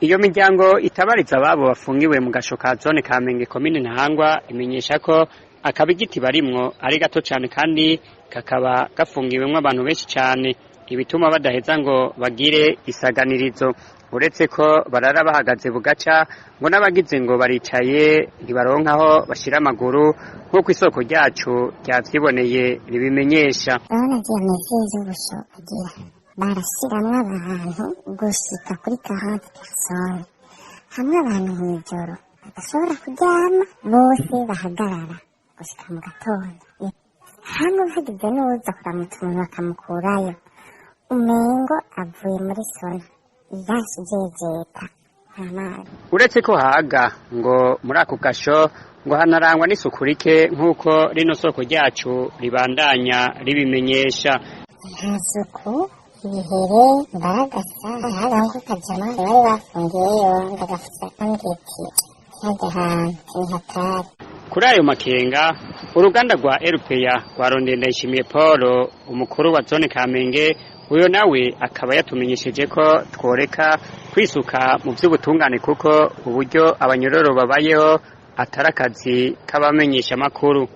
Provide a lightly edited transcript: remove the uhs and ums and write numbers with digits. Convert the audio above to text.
Iyo miryango itabariza ababo bafungiwe mu gasho ka zone Kamenge, komine Ntahangwa, imenyesha ko akabigiti barimwo ari gato cane, kandi kakaba gafungiwemwo abantu benshi cane, ibituma badaheza ngo bagire isaganirizo. Uretse ko barara bahagaze bugaca, ngo n'abagize ngo baricaye ntibaronka aho bashira amaguru, nk'uko isoko ryacu ryavyiboneye ribimenyesha. Urabona ziriya mesures z'ubusho bagira, barashiramwo abantu gushika kuri 40 personnes, hamwe abantu mw'ijoro badashobora kuryama, bose bahagarara gushika mu gatondo. Hamwe hagize n'uwuza kuramutsa umuntu bakamukurayo, umengo avuye muri sauna yashijejeta amazi. Uretse ko haga ngo muri ako gasho ngo hanarangwa n'isuku rike, nk'uko rino soko ryacu ribandanya ribimenyesha. Nta suku, ibihere mbaragasa. Hariho kajama bari bafungiyeyo, ndagafisa ambwiye ati hajya hantu ni hatari. Kuri ayo makenga, uruganda rwa RPA rwarondeye Ndayishimiye Paul, umukuru wa zone Kamenge. Uyo nawe akaba yatumenyesheje ko tworeka kwisuka mu vy'ubutungane, kuko uburyo abanyororo babayeho atari akazi k'abamenyesha makuru.